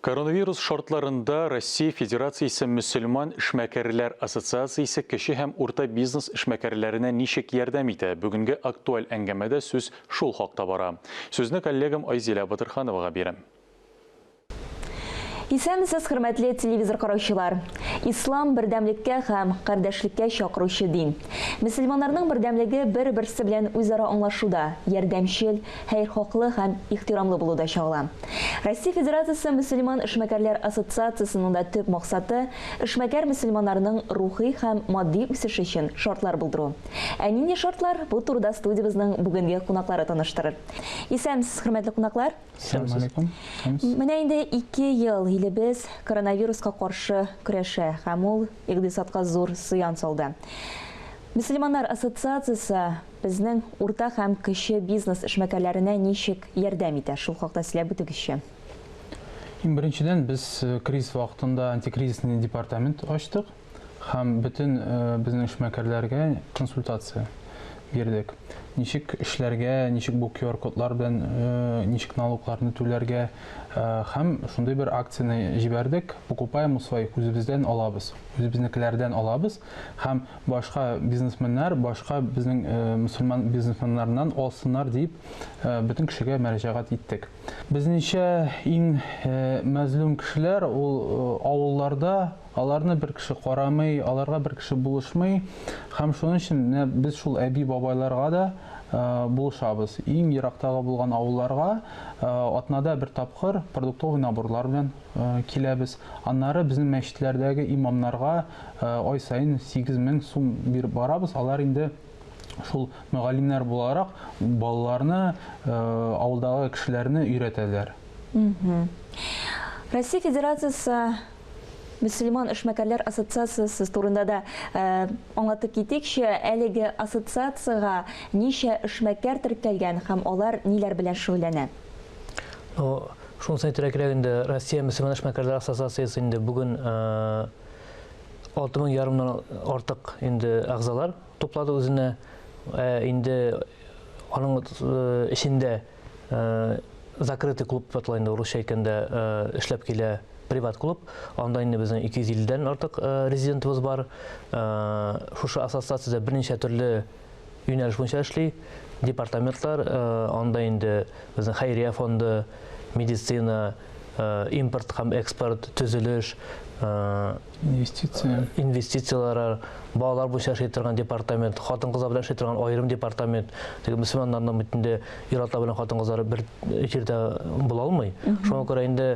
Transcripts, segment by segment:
Коронавирус шартларында Россия Федерациясе мөселман эшмәкәрләр ассоциациясе кече һәм урта бизнес эшмәкәрләренә ничек ярдәм итә? Бүгенге актуаль әңгәмәдә сүз шул хакта бара. Сүзне коллегам Айзилә Батырхановага бирәм. Исәнмесез, хөрмәтле телевизор караучылар! Ислам бердәмлеккә һәм кардәшлеккә чакыручы дин. Мөселманнарның бердәмлеге бер-берсе белән үзара аңлашуда, ярдәмчел, хәерхаклы һәм ихтирамлы булуда чагыла. Россия Федерациясе мөселман эшмәкәрләр ассоциациясенең дә төп максаты, эшмәкәр мөселманнарның рухи һәм матди үсеше өчен шартлар булдыру. Ә нинди шартлар, бу турыда студиябезнең бүгенге кунаклары таныштырыр. Исәнмесез, хөрмәтле кунаклар! Сәлам алейкум. Менә инде 2 ел илебез коронавируска каршы көрәшә һәм ул икътисадка зур зыян салды. Мөселманнар ассоциациясе безнең урта һәм кече бизнес эшмәкәрләренә ничек ярдәм итә? Шул хакта сөйләп үтегезче. Иң беренчедән, без кризис вакытында антикризисный департамент ачтык. Һәм бөтен безнең эшмәкәрләргә консультация бирдек. Ничек эшләргә, ничек бу QR-кодлар белән, ничек налогларны түләргә һәм шундый бер акцияне җибәрдек. Покупаем у своих, үзебездән алабыз, үзебезнекеләрдән алабыз һәм башка бизнесменнар, башка безнең мөселман бизнесменнарыннан алсыннар дип бөтен кешегә мөрәҗәгать иттек. Безнеңчә иң мәзлүм кешеләр ул авылларда. Аларны бер кеше карамый, аларга бер кеше булышмый. Һәм шуның өчен менә без шул әби-бабайларга да булышабыз. Иң ерактагы булган авылларга атнада бер тапкыр продуктовый наборлар белән киләбез. Аннары безнең мәчетләрдәге имамнарга ай саен 8000 сум биреп барабыз. Алар инде шул мөгаллимнәр буларак балаларны, авылдагы кешеләрне өйрәтәләр. Россия Федерациясе Мөселман эшмәкәрләр ассоциациясе турында да аңлатып китикче, әлеге ассоциациягә ничә эшмәкәр теркәлгән һәм алар ниләр белән шөгыльләнә? Ну, шунысын әйтергә кирәк инде, Россия мөселман эшмәкәрләр ассоциациясе инде бүген 6 мең ярымнан артык инде әгъзалар туплады үзенә. Ә инде аның эчендә закрытый клуб дип атала инде, урысча әйткәндә, эшләп килә приват клуб. Анда инде безнең 250 дән артык резидентыбыз бар. Шушы ассоциациядә берничә төрле юнәлеш буенча эшли. Департаментлар, анда инде безнең хәйрия фонды, медицина, импорт һәм экспорт, төзелеш, Инвестиция. Инвестицияләр, балалар буенча эшли торган департамент, хатын-кызлар белән эшли торган аерым департамент. Теге мөселманнарның бит инде ир-атлар белән хатын-кызлар бер җирдә була алмый. Шуңа күрә инде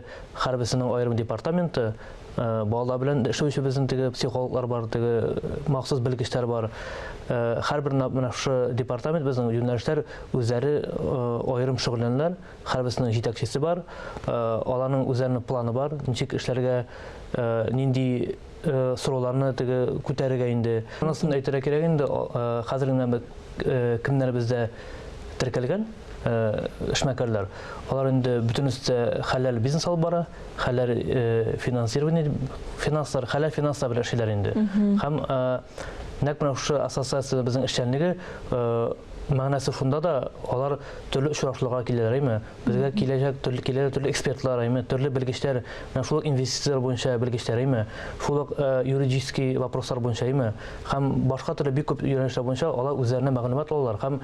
һәрберсенең аерым департаменты, балалар белән эшләүче безнең теге психологлар бар, теге махсус белгечләр бар. Һәрбер менә шушы департамент безнең юнәлешләр үзләре аерым шөгыльләнәләр. Һәрберсенең җитәкчесе бар, аларның үзләренең планы бар, ничек эшләргә, нинди сорауларны теге күтәрергә инде. Монысын әйтергә кирәк инде, хәзер генә без кемнәр бездә теркәлгән эшмәкәрләр, алар инде бөтенесе дә хәләл бизнес алып бара, хәләл финансирование, финанслар, хәләл финанслар белән эшлиләр инде. Һәм нәкъ менә шушы ассоциация безнең эшчәнлеге мәгънәсе шунда да, алар төрле очрашуларга киләләр, әйме? Безгә киләчәк төрле киләләр төрле экспертлар, әйме? Төрле белгечләр, менә шул ук инвестицияләр буенча белгечләр, әйме? Шул ук юридический вопрослар буенча, әйме? Һәм башка төрле бик күп юнәлешләр буенча алар үзләренә мәгълүмат алалар һәм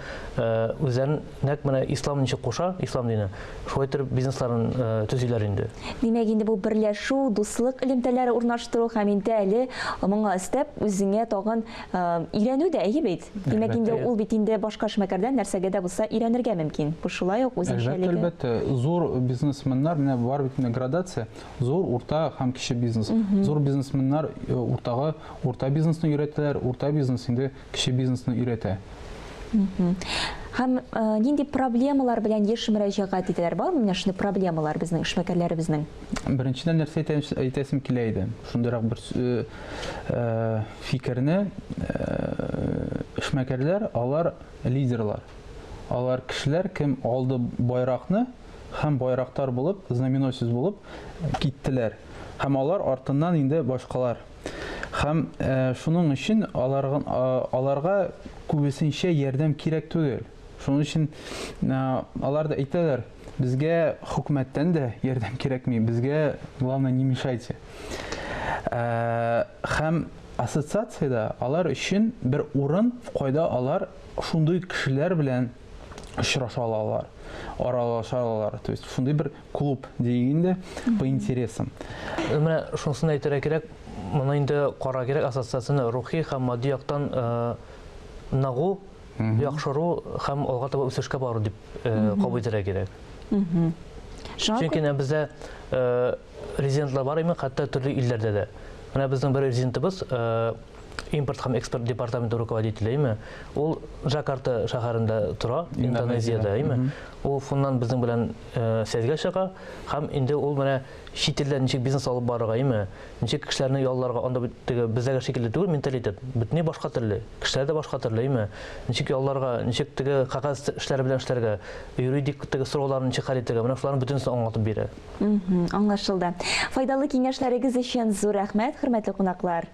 үзләрен нәкъ менә ислам ничек куша, ислам дине, шулай итеп бизнесларын төзиләр инде. Димәк, инде бу берләшү, дуслык элемтәләре урнаштыру һәм инде әле моңа өстәп үзеңә тагын өйрәнү дә, әйе бит? Димәк, инде ул бит инде башка эшмәкәрдән нәрсәгә дә булса өйрәнергә мөмкин. Бу шулай ук үзенчәлеге. Әлбәттә, әлбәттә. Зур бизнесменнар, менә бар бит инде градация, зур, урта һәм кече бизнес. Зур бизнесменнар уртага урта бизнесны өйрәтәләр, урта бизнес инде кече бизнесны өйрәтә. Һәм нинди проблемалар белән еш мөрәҗәгать итәләр? Бармы менә шундый проблемалар безнең эшмәкәрләребезнең? Беренчедән, нәрсә әйтәсем килә иде. Шундыйрак бер фикерне эшмәкәрләр, алар лидерлар. Алар кешеләр, кем алды байракны һәм байрактар булып, знаменосец булып киттеләр. Һәм алар артыннан инде башкалар. Һәм шуның өчен аларга, аларга күбесенчә ярдәм кирәк түгел. Шуның өчен алар да әйтәләр, безгә хөкүмәттән дә ярдәм кирәкми, безгә главное не мешайте. Һәм ассоциациядә алар өчен бер урын, кайда алар шундый кешеләр белән очраша алалар, аралаша алалар. То есть шундый бер клуб диик инде по интересам. Менә шунысын әйтергә кирәк, моны инде карарга кирәк, ассоциацияне рухи һәм матди яктан ныгу, яхшыру һәм алга таба үсешкә бару дип кабул итәргә кирәк. Чөнки менә бездә резидентлар бар име, хәтта төрле илләрдә дә. Менә безнең бер резидентыбыз импорт һәм экспорт департаменты руководителе, име, ул Джакарта шәһәрендә тора, Индонезиядә, име. Ул фоннан безнең белән связьгә чыга һәм инде ул менә чит илдә ничек бизнес алып барырга, име, ничек кешеләрне ялларга, анда бит теге бездәге шикелле түгел менталитет, бөтенләй башка төрле, кешеләр дә башка төрле, име, ничек ялларга, ничек теге кәгазь эшләре белән эшләргә, юридик теге сорауларны ничек хәл итәргә, менә шуларның бөтенесен аңлатып бирә. Аңлашылды. Файдалы киңәшләрегез өчен зур рәхмәт, хөрмәтле кунаклар.